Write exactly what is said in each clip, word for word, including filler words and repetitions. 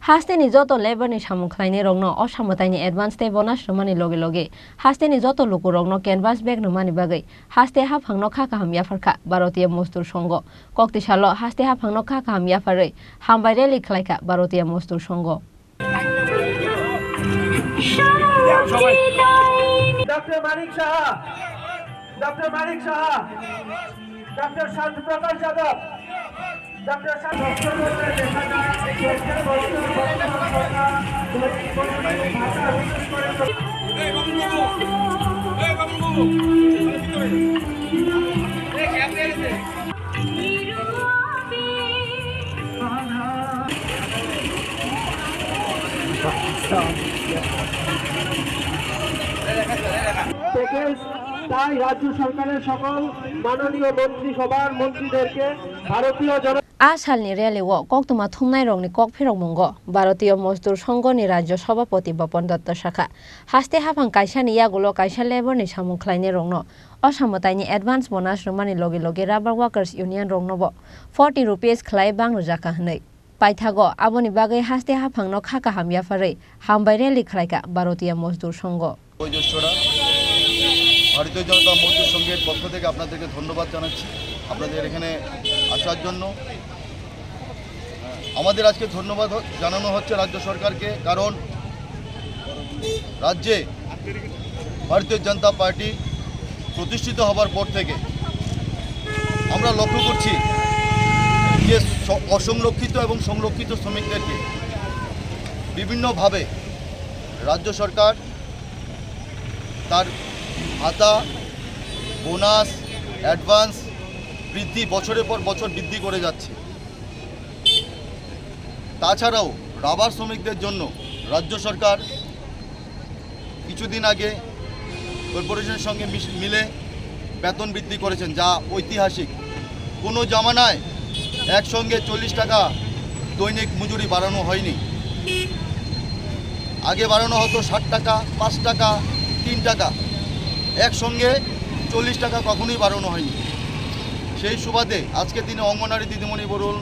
Hasteni joto labour ni samung khlainai rokno o samwtaini advance tei bonus rwmani loge loge hasteni joto lukurokno canvas bag rwmani bagwi haste haphangno kha kaham yapharkha Bharatiya Mosdur Songho. Koktisalo haste haphangno kha kaham yapharwi hambai rally khlaikha Bharatiya Mosdur Songho. Doctor Manik Saha, Doctor Manik Saha, Doctor Shanti Prakash Yadav, Doctor Shanti package, তাই রাজ্য সরকারের সকল মাননীয় মন্ত্রিসভার মন্ত্রীদেরকে ভারতীয় জন- A salni rally o koktwma thumnai rokni kok phirokmungo Bharatiya Mosdur Songho ni Rajya Sabhapati Bapan Datta sakha, haste haphang kaisa ni yagulo kaisa labour ni samung khlainai rokno o samwtaini advance bonus rwmani loge loge Rubber Workers Union rokno bo forty rupees khlai bang rwjakha hwnwi. Paithago aboni bagwi haste haphangno kha kaham yapharwi hambai rally khlaikha Bharatiya Mosdur Songho. বয়োজ্যেষ্ঠরা, ভারতীয় জনতা মজদুর সংঘের পক্ষ থেকে আপনাদেরকে ধন্যবাদ জানাচ্ছি আপনাদের এখানে আসার জন্য। আমাদের আজকে ধন্যবাদ হ-, জানানো হচ্ছে রাজ্য সরকারকে, কারণ রাজ্যে ভারতীয় জনতা পার্টি প্রতিষ্ঠিত হবার পর থেকে আমরা লক্ষ্য করছি যে স-, অসংরক্ষিত এবং সংরক্ষিত শ্রমিকদেরকে বিভিন্নভাবে রাজ্য সরকার তার ভাতা, বোনাস, অ্যাডভান্স বৃদ্ধি বছরের পর বছর বৃদ্ধি করে যাচ্ছে। তাছাড়াও রাবার শ্রমিকদের জন্য রাজ্য সরকার কিছুদিন আগে কর্পোরেশনের সঙ্গে মিশ-, মিলে বেতন বৃদ্ধি করেছেন, যা ঐতিহাসিক। কোনো জামানায় একসঙ্গে চল্লিশ টাকা দৈনিক মজুরি বাড়ানো হয়নি। আগে বাড়ানো হতো ষাট টাকা, পাঁচ টাকা, তিন টাকা, একসঙ্গে চল্লিশ টাকা কখনোই বাড়ানো হয়নি। সেই সুবাদে আজকে দিনে অঙ্গনারী দিদিমণি বলুন,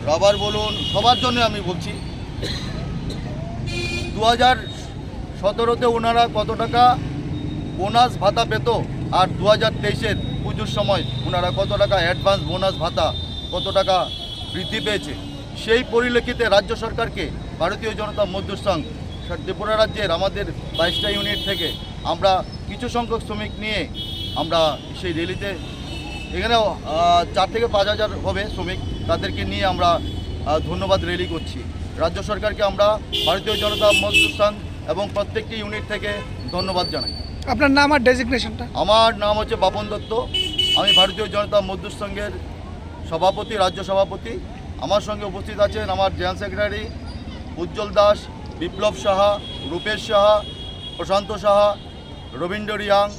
রাবার বলুন, সবার জন্য আমি বলছি, দু হাজার সতেরোতে ওনারা কত টাকা বোনাস ভাতা পেত, আর দু হাজার তেইশের পুজোর সময় ওনারা কত টাকা অ্যাডভান্স বোনাস ভাতা, কত টাকা বৃদ্ধি পেয়েছে, সেই পরিপ্রেক্ষিতে রাজ্য সরকারকে ভারতীয় জনতা মজদুর সংঘ ত্রিপুরা রাজ্যের আমাদের বাইশটা ইউনিট থেকে আমরা কিছু সংখ্যক শ্রমিক নিয়ে আমরা সেই র্যালিতে এখানে, আহ, চার থেকে পাঁচ হাজার হবে শ্রমিক, তাদেরকে নিয়ে আমরা, আহ, ধন্যবাদ র্যালি করছি। রাজ্য সরকারকে আমরা ভারতীয় জনতা মজদুর সংঘ এবং প্রত্যেকটি ইউনিট থেকে ধন্যবাদ জানাই। আপনার নাম আর ডেজিগনেশনটা? আমার নাম হচ্ছে বাপন দত্ত, আমি ভারতীয় জনতা মজদুর সংঘের সভাপতি, রাজ্য সভাপতি। আমার সঙ্গে উপস্থিত আছেন আমার জেনারেল সেক্রেটারি উজ্জ্বল দাস, বিপ্লব সাহা, রূপেশ সাহা, প্রশান্ত সাহা, রবীন্দ্র রিয়াং,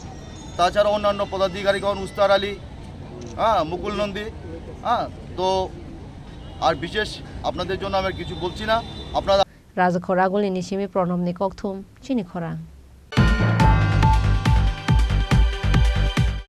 তাছাড়া অন্যান্য পদাধিকারীগণ, উস্তার আলী, হ্যাঁ, মুকুল নন্দী, হ্যাঁ। তো আর বিশেষ আপনাদের জন্য আমি আর কিছু বলছি না। আপনারা Rajakhor Agulini simi Pranobni kokthum, chini khorang.